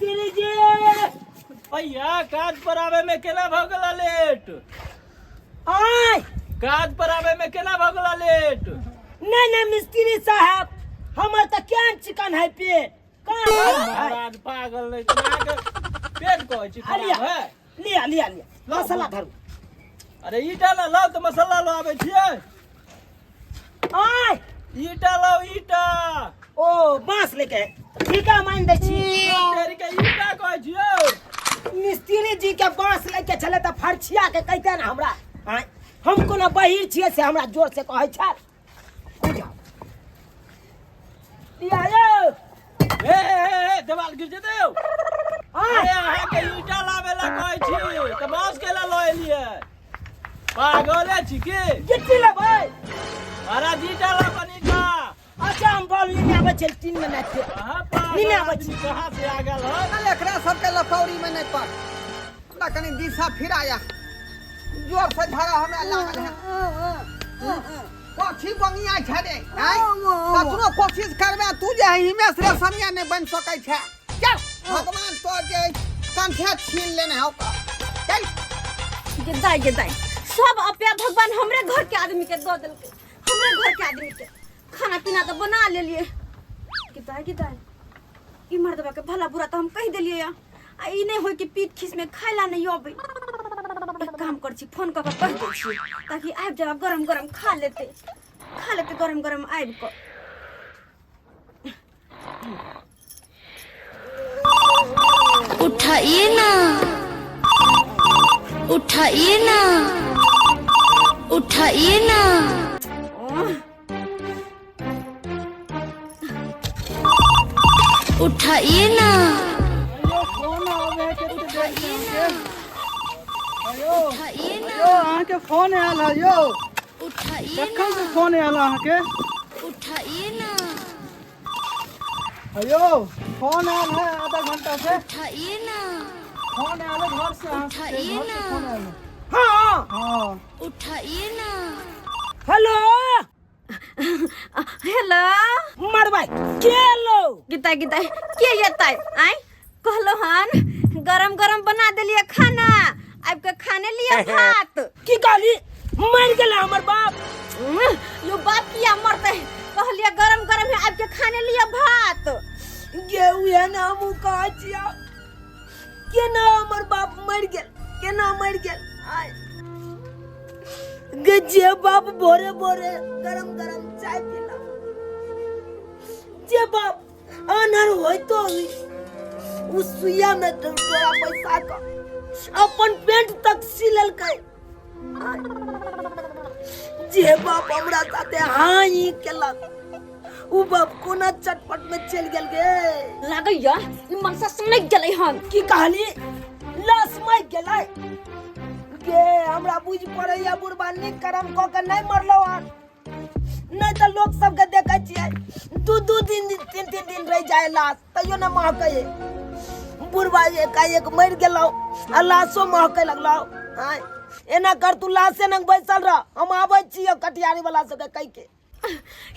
मिस्त्री जी। भैया काज पर आवे में केना भऽ गेला लेट? आय काज पर आवे में केना भऽ गेला लेट? नहीं नहीं मिस्त्री साहब, हमर तऽ केहन चिकन है पेट। कहाँ खराब है? महाराज पागल नहीं तो अहाँके पेट कहै छी अरे खराब है। लिया लिया लिया, मसाला धरू। अरे ईटा ना लाउ तऽ मसाला लो आबै छियै। आय ईटा लाउ ईटा। ओ बांस लेके ठीक है, मान दै छी। तेरी के ईटा कहै छियौ। मिस्त्री जी के बांस लेके छलै तऽ फरछिया के कहिते ने हमरा। आँय, हम कोनो बहिर छियै से हमरा जोर से कहै छै? बुझाउ लिया यौ। हे हे हे हे, देवाल गिर जेतै यौ। आँय अरे अहाँके ईटा लाबै ला कहै छी तऽ बांस केला लऽ एलियै? पागले छी की? गिट्टी लेबै? महाराज ईटा ला बन ईटा। अच्छा हम बाल लेने आबै छी, 3 मिनट के अहाँ पागल लेने आबै आदमी छी। कहाँ से आ गेल हन? चल एकरा सबके लफौरी में नहीं पड़, हमरा कनी दिशा फिराया, जोर से झड़ा हमरा लागल है। कथी बंगिया छै रे? आँय, कतनो कोशिश करबे तू जे हिमेश रेशमिया नहीं बन सकै छै। चल भगवान तो जे कंठे छीन लेने हो, चल। गेदाई गेदाई सब अपया भगवान हमरे घर के आदमी के दऽ देलकै, हमरे घर के आदमी के। खाना पीना तऽ बना लेलिए। गेदाई गेदाई ई मर्दबा के भला बुरा तऽ हम कहि देलिए या, आ ई नहि होय कि पीत खीस में खाइला नहीं अबै। एक काम कर छी, फोन कऽ के कहि दै छी ताकि आबि जाए, गरम गरम खा लेते, खा लेते गरम गरम आबि कऽ। उठाइए ना, उठाइए ना, उठाइए ना। ओह, उठाइए ना। अयो फोन आवे है कते देर से अहाँके। अयो उठाइए ना। अयो अहाँके फोन आयल है यौ। उठाइए कखन से ना। फोन आयल अहाँके? उठाइए ना। अयो फोन आयल है आधा घंटा से। उठाइए ना। फोन आयल है घर से अहाँके, उठाइए घर से ना। फोन आयल है। हाँ हाँ। उठाइए ना। हेलो। हेलो। मरबै के लो? गिताई गिताई के येतै? आय कहलो हन गरम गरम बना देलिए खाना, आबि के खाने लिए भात। की कहली? मर गेलै हमर बाप? यो बाप किया मरतै? कहलिए गरम गरम है, आबि के खाने लिए भात। गे उहे ना हमहूँ कहै छियौ, केना हमर बाप मरि गेल, केना मरि गेल? आय गे, जे बाप भोरे भोरे गरम गरम चाय पीला, जे बाप आन्हर होइतो हुई उ सुइया में तोरा पैसा का अपन पेंट तक सी लेलकै, आय, जे बाप हमरा साथे हाँ ही केलक, उ बाप कोना चटपट में चलि गेल गे? लागैया ई मनसा सनकि गेलै हन। की कहली? लाश मरि गेलै? गे हमरा बुझि पड़ैया बुढ़बा नीक करम कऽ के नहि मरलौ हन, नहि तऽ लोक सबके देखै छियै दू दू दिन तीन तीन दिन रहि जाय लाश तैयो नहि महकै। बुढ़बा एकाएक मरि गेलौ आ लाशो महकै लगलौ। आँय एना कर, तू लाशे नंग बैसल रह, हम आबै छियौ कटिहारी वाला सबके कहि के।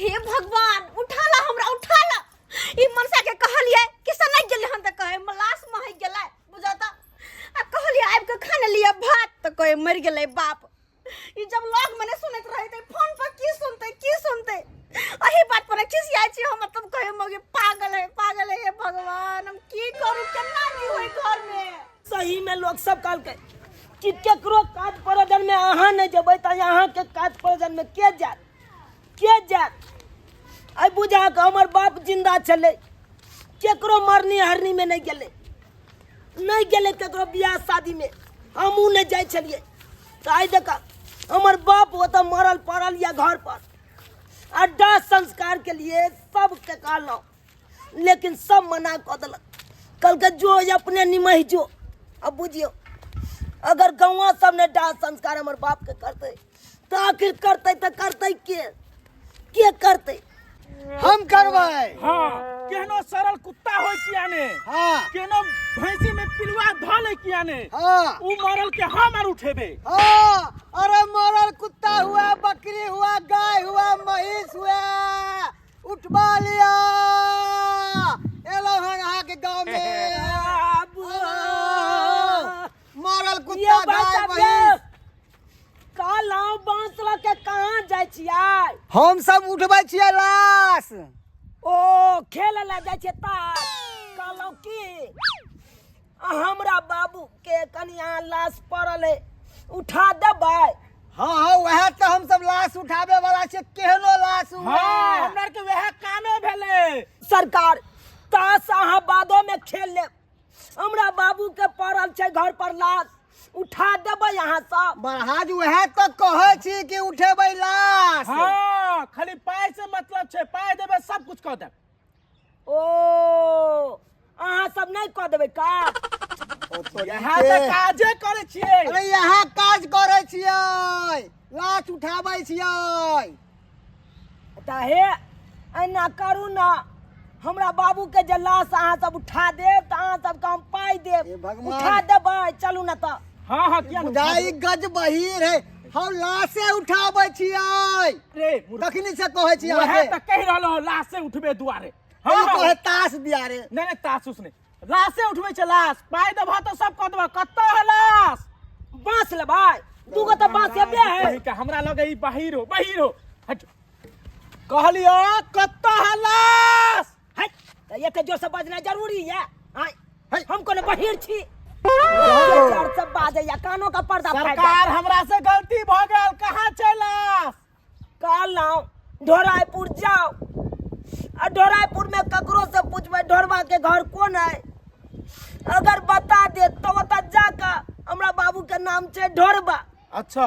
हे भगवान, उठा ला हमरा, उठा ला। ई मनसा के कहलिए कि सनक गेलै हन तऽ कहे लाश महक गेलै बुझाता, आ कहलिए आबि के खाने लिअ भात तऽ कहे मरि गेलै बाप। ई जब लोग मने सुनैत रहे तऽ फोन पर की सुनते, की सुनते? एही बात पर खिसियाइ छी हम, तब कहे मगे पागल है, पागल है। हे भगवान, हम की करू, केना की होय घर में? सही में लोग सब कहलकै कि केकरो काज प्रयोजन में अहाँ नहि जेबै तऽ अहाँके काज प्रयोजन में के जायत, के जायत? आइ बुझा कऽ हमर बाप जिंदा छलै, केकरो मरनी हरनी में नहि गेलै, नहि गेलै केकरो बियाह शादी में, हमहूँ नहि जाइ छलियै। तऽ आइ देख हमर बाप ओतऽ मरल पड़ल या घर पर, आ दाह संस्कार के लिए सबके कहलहुँ, लेकिन सब मना कऽ देलक, कहलकै जो अपने निमहि जो। अब बुझियौ, अगर गौआ सब ने दाह संस्कार हमर बाप के करतै तऽ आखिर करतै तऽ करतै के, के करतै? हम करबै। हाँ, केहनो सरल कुत्ता होय किया ने, हाँ, केहनो भैंसी में पिलुआ धऽ ले किया ने, हाँ, उ मरल के हम आर उठेबे। हाँ, अरे मरल कुत्ता हुआ, बकरी हुआ, गाय हुआ, महींस हुआ, उठबा लिया, एलो हन अहाँके गाँव में। यौ दूटा भाई गाय साहब महींस। यौ, कहलहुँ बाँस लऽ के कहाँ जाइ छियै? हम सब उठबै छियै लाश। ओ खेल लए जाइ छियै ताश। कहलहुँ की हमरा बाबू के कनि अहाँ लाश पड़ल है, उठा देबै? हाँ हाँ, वएह तऽ हम सब लाश उठाबे वाला छियै, केहनो लाश हुए। हाँ, हमरा के वएह कामे भेलै। सरकार, ताश अहाँ बादो में खेल लेब, हमरा बाबू के पड़ल छै घर पर लाश, उठा देबै अहाँ सब? महाराज, वएह तऽ कहै छी कि उठेबै लाश। हाँ, खाली पाइ से मतलब छै, पाइ देबै सब कुछ कऽ देब। ओ अहाँ सब नहि कऽ देबै काज? इएह तऽ काजे करै छियै। अरे यहाँ काज करै छियै, लाश उठाबै छियै। तऽ हे एना करू ने, हमरा बाबू के जे लाश अहाँ सब उठा देब तऽ अहाँ सबके हम पाइ देब। हे भगवान। उठा देबै? चलू ने तऽ। हाँ हाँ, किया नहि? बुझाई गज बहिर है, हम लाशे उठाबै छियै। रे मूर्ख। तखनी से कहै छी वएह अहाँके। तऽ कहि रहल हो लाशे उठबे दुआरे। हाँ, हाँ कहे ताश दिया रे। नहि नहि, ताश उस नहि, लाशे उठबै छै लाश। पाइ देबह तऽ सब कऽ देबह। कतऽ है लाश? बाँस लेबै? दूगो तऽ बाँस हेबे है। कही के हमरा लगे ई बहिर हो, बहिर हो। हट, कहलियो कतऽ है लाश? हट, तऽ एते जोर से बजना जरूरी है? आँय, है। हम कोनो बहिर छी? जोर से बाजैया, कानो का पर्दा फाटि जायत। सरकार, हमरा से गलती भऽ गेल, कहाँ छै लाश? कहलहुँ ढोरायपुर जाओ आ ढोरायपुर में ककरो से पूछबै ढोरबा के घर कोन है, अगर बता दे तो ओतऽ जाकऽ हमरा बाबू के नाम छै ढोरबा। अच्छा।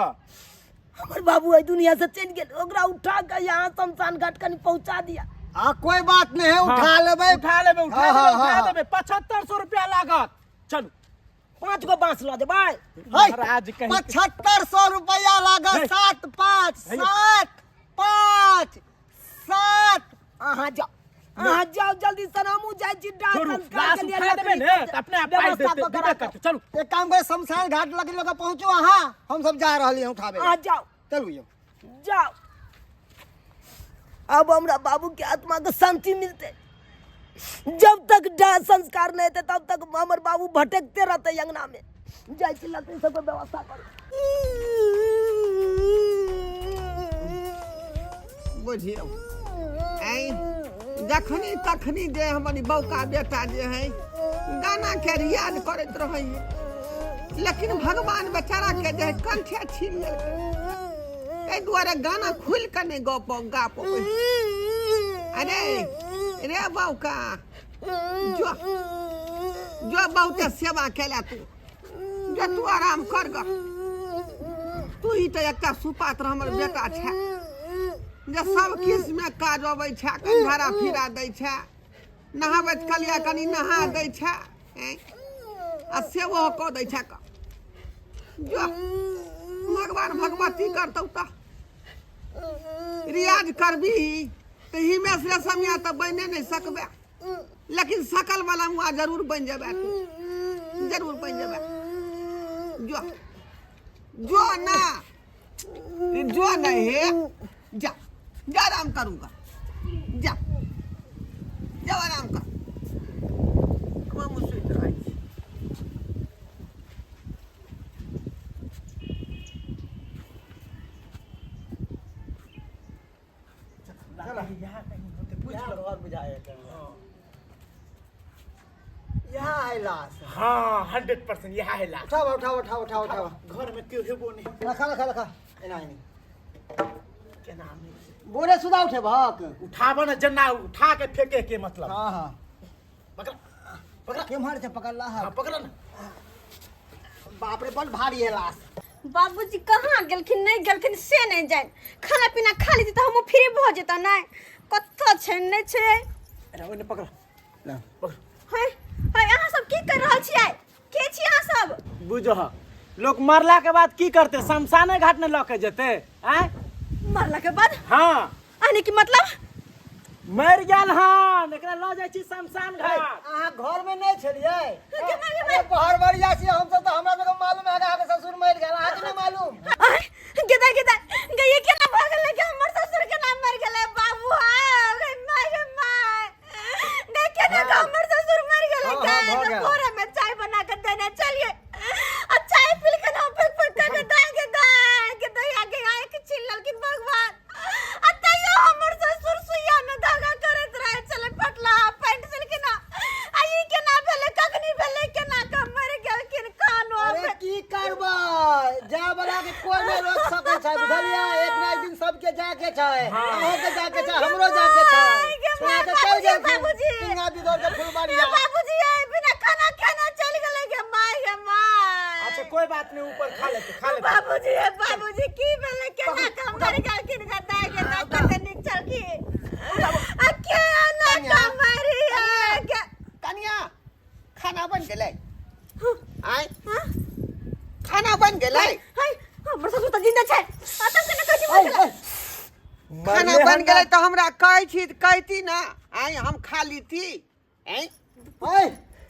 हमर बाबू एहि दुनिया से चलि गेल, ओकरा उठा के यहाँ शमशान घाट कनि पहुंचा दिया। आ कोई बात नहीं है, उठा लेबै। उठा लेबै, उठा हाँ, लेबै। हाँ, उठा हाँ। देबै, 7500 रुपया लागत, चलू। 5 गो बांस लऽ देबै। है, महाराज कहीं 7500 रुपया लागत। है। 7 5 है। 7 5 7। अहाँ जाओ, अहाँ जाओ जल्दी से, हमहूँ जाइ छी डाक छोड़ू, संस्कार लाश के लिए उठा देबै लकड़ी ने के तऽ अपने आप पाइ व्यवस्था देतै, कऽ देबे करा करतै। चलू, एक काम करे, शमशान घाट लग लग पहुंचो अहाँ, हम सब जा रहली हैं उठाबे। अहाँ जाओ। चलू यौ। जाओ, अब हमरा बाबू के आत्मा के शांति मिलते। जब तक डाह संस्कार नहीं हेतै तब तक हमर बाबू भटकते रहते अंगना में। जाइ छी लकड़ी सबके व्यवस्था करू। बुझियौ, ऐ जखनी तखनी जे हमर ई बौका बेटा जे है गाना के रियाज करैत रहै है, लेकिन भगवान बेचारा के जे है कंठे छीन लेलकै, एहि दुआरे गाना खुलि कऽ नहि गप गा पबै। अरे रे बौका, जो जो बहुते सेवा केला तू, जो तू आराम कर ग। तू ही तऽ एकटा सुपात्र हमर बेटा छै जे सब किछुमे काज अबै छै, कंघारा फिरा दै छै, नहाबैत कलिया कनि नहा दै छै, ऐं, आ सेवो कऽ दै छै। क जो भगवान भगवती करतौ तऽ रियाज करबी तऽ हिमेश रेशमिया तऽ बने नहि सकबे, लेकिन सकल वाला मुआ जरूर बनि जेबे तू, जरूर बनि जेबे। जो जो ना, जो नहीं है, जा जा आराम करूंगा, जा जा आराम कर। हम सुति रहै छी। यहाँ है लाश। हाँ, 100% यह है लाश। उठाओ उठाओ उठाओ उठाओ उठाओ। घर में केओ हेबो नहीं। रखा रखा रखा, एना एना। केना बोरे सुधा उठेबहक? उठाबऽ ने जेना उठा के फेंके के मतलब। हाँ हाँ। पकड़ पकड़। केम्हर छै? पकड़ला? हाँ, पकड़ ना। बाप रे, बड़ भारी है लाश। बाबूजी कहाँ गेलखिन, नहि गेलखिन से नहि जानि। खाना पीना खा लीती तऽ हमहूँ फ्री भऽ जेतऽ। नहि कतऽ छै, नहि छै। अरे ओने पकड़। ला। पकड़। है है, अहाँ सब की कर रहल छियै? के छी अहाँ सब? बुझह, लोक मरला के बाद की करते? शमशाने घाट ने लऽ के जेते आँय? मरला के बाद? हाँ। यानी कि मतलब मरि गेल हन, एकरा लऽ जाइ छी शमशान घाट। अहाँ घर में नहीं छलियै? गे माय, गे माय। अरे बहरबरिया छी हमसब तऽ हमरा सबके मालूम है अहाँके ससुर मरि गेल, अहाँके नहि मालूम? आय, गेदा गेदा गई, केना भऽ गेलै कि हमर ससुर केना मरि गेलै? बाबू हाँ, गे माय, गे माय, गई केना के हमर ससुर मरि गेलै? हाँ, हाँ, भऽ के गेल। भोरे में चाय बना के देने चलिए आ चाय पी के ना लेतै। बाबूजी हे बाबूजी की भेलै केना के हम मरि गेलखिन गद्दा के कते नीक छलखिन आ केना के मरि के कनिया खाना बन गेलै आय खाना बन गेलै हाय हमर ससुर तऽ जिंदा छै आ तब केना कहै छी मरि गेलै खाना बन गेलै तऽ हमरा कहै छी तऽ कहती ना आय हम खा लीती आय ऐ,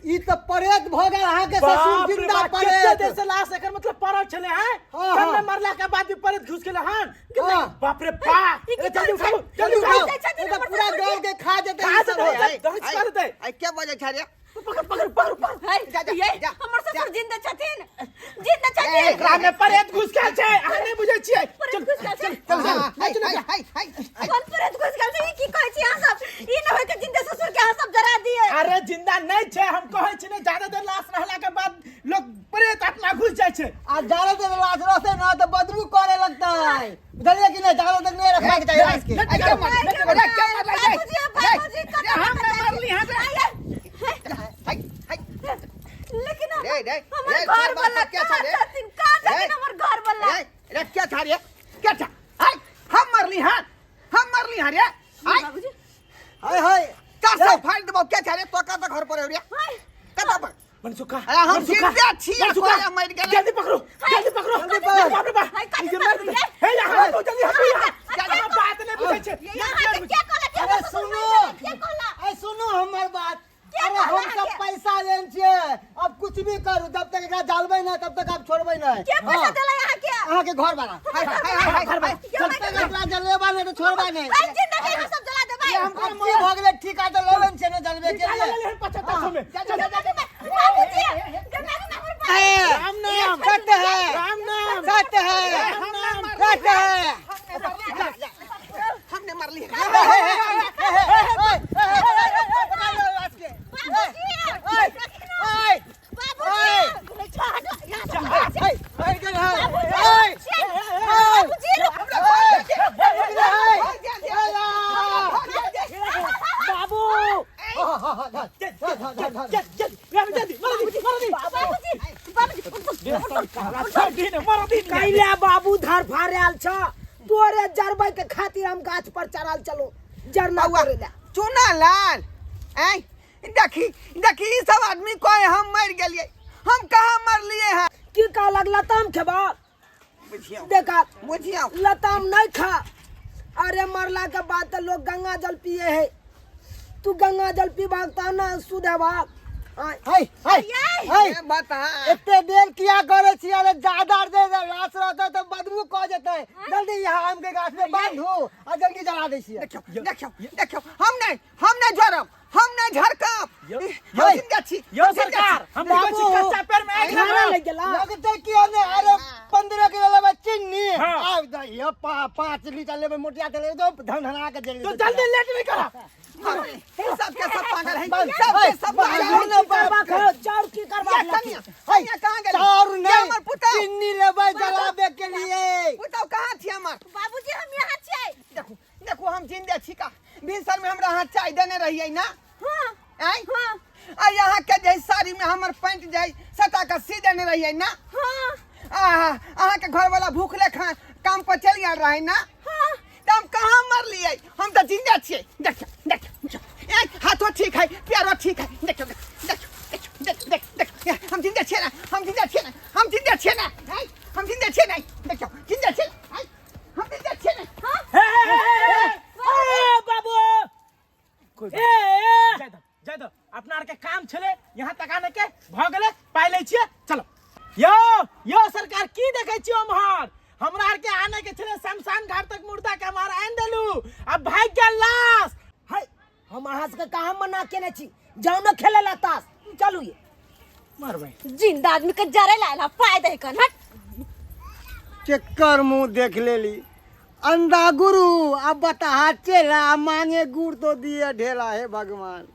ई तऽ प्रेत भऽ गेल अहाँके ससुर बाप रे जिंदा बाप, कते प्रेत देर से लाश एकर मतलब पड़ल छलै हैं हाँ, कन्ने हाँ। मरला के बाद भी पड़त घुस गेलै हन हाँ। बाप रे बाप ई की ए, जल्दी करै छै? उठाओ जल्दी उठाओ ई तऽ पूरा गाँव के खा जेतै खा ई सब। जेतै। दहज कर देतै। आय के बजै छै रे पकड़ पकड़ पकड़ पकड़ हाय जा, जा, ये जा, हमर जा। ससुर जिंदा छथिन जिंदा छथिन एकरा में परेत घुस गेल छै अहाँ नहि बुझै छियै परेत घुसि गेल छै? चल चल हाय हाय हाय हाय कोन परेत घुसि गेल छै ई की कहै छी अहाँ सब ई न होय के जिंदा ससुर के अहाँ सब जरा दिए अरे जिंदा नहि छै हम कहै छी ने ज्यादा देर लाश रहला के बाद लोग प्रेत आत्मा घुस जाइ छै आ जाड़े तक लाश रहतै ना तऽ बदबू करे लगतै बुझलियै कि नहि जाड़े तक नहि रखबाक चाही लाश के आय के मार रे के मार बाबूजी बाबूजी कतऽ हम नहि मरली हँ रे। हाय हाय लेकिन रे, रे, हमर रे, घर तोर बाप वाला के छा रे? कहाँ छथिन कहाँ छथिन रे। हमर घर वाला रे रे के था रे के था आय हम मरली हां हम मरली हां रे आय बाबूजी हाय हाय चार सौ फाड़ देबो के था रे तो का घर पर रे हाय कता पर मनसुखा अरे हम मनसुखा, जिंदा छी, मनसुखा, कोई मरि गेलै। जल्दी पकड़ो जल्दी पकड़ो जल्दी पकड़ो। बाप रे बाप हाय, ई जे काटू, मर गेलै। काटू, हे यहाँ हटो जल्दी हटो यहाँ जा, जा। अहाँ बात नहि बुझै छै यहाँ के के कहला कि अरे हमर ससुर सुनो मरि गेलै? के कहला अरे सुनो हमर बात के अरे कहला हम सब अहाँके? पैसा लेन छियै अब कुछ भी करू जब तक एकरा डालबै ना तब तक आप छोड़बै नहीं के पैसा देला यहाँ के अहाँके घर वाला हाय हाय हाय हाय हाय जब तक एकरा जलेबा नहीं तो छोड़बा नहीं अरे जिंदा के यहाँ सब जला देबै अब की भऽ गेलै ठीका तऽ लऽ लेन छियै ने जलबे के निकाल लिए ले 7500 में जा जा जा जा बाबूजी गंगा के हमर बाबूजी राम नाम सत्य है राम नाम सत्य है राम नाम सत्य है हमने मरली बाबू जल्दी मर दी मर दी छोड़ दी ने मर दी ने। कैले बाबू धर फाड़ल छ तोरे जरबै के खातिर हम गाछ पर चढ़ल चलो जरना बौआ, तोरे ले चुना लाल ऐ देखी देखी ई सब आदमी कहे हम मर गेलिए हम कहाँ मरलिए हैं की कहलक लताम खेबा बुझियौ देखा बुझियौ लताम नहीं खा अरे मरला के बाद तो लोग गंगा जल पिए है तू गंगा जल पीबाक तहन ने शुद्ध हेबाक आँय। हाय हाय हाय ए, बता एते देर किया करे छी अरे ज्यादा देर लाश रहतै तऽ बदबू कऽ जेतै जल्दी यहाँ आम के गाछ में बांधू आ जल्दी जला दै छियै देखियौ देखियौ देखियौ हम नहीं झरब हम नहीं झरकब यो- हम जिंदा छी यो हम जिंदा सरकार छी। हम देखै छी बाबू, कच्चा पेड़ में आगि खाना लागल। लग गेला लगतै कि ने अरे 15 किलो लेबै चीनी हाँ। आब दैयो 5 लीटर लेबै मोटिया तेल एकदम धन धना के जल्दी तो जल्दी लेट नहीं करा सबके सब पागल है बस, सबके सब बस, पागल है बस, की करबाक हौ? चाउर की करबाक ये लखी? कनिया कनिया कहाँ गेली चाउर ये नहीं हमर पुतहु चीनी लेबै जलाबे के लिए पुतहु कहाँ छी हमर बाबूजी हम यहाँ छियै देखू देखू हम जिंदे छी का भिनसर में हमरा अहाँ चाय देने रहियै ना हाँ आँय हाँ आ यहाँ के जे साड़ी में हमर पैंट जाय सटा के सी देने रहियै ना हाँ आहा अहाँ के घर वाला भूखले खा काम पर चल गेल रहे ना हाँ तऽ हम कहाँ मरलियै हम तऽ जिंदा छियै देखियौ देखियौ ए हाथो ठीक है पैरो ठीक है देखियौ देखियौ देखियौ देख देख देख हम जिंदा छियै ना हम जिंदा छियै ना हम जिंदा छियै ना आँय, हम जिंदा छियै ना देखियौ जिंदा छियै आँय, हम जिंदा छियै ना हे, हे, हे, हे, हे। ए बाबू कोई ए बात ए जाय दो जाय दो अपना आर के काम छले यहाँ तक आने के भ गेलै पाइ लै छियै चलो यो यो सरकार की देखै छियै ओम्हर हमरा आर के आने के छले शमशान घाट तक मुर्दा के हमार आनि देलू अब भागि गेल लाश हाय हम अहाँ सबके कहाँ मना केने छी जाउ ने खेले ला ताश चलू ये मरबै जिंदा आदमी के जरे लाला पाय दे कन हट चक्कर मुंह देख लेली अंधा गुरु अब बता चेला मांगे गुड़ तो दिए ढेला हे भगवान।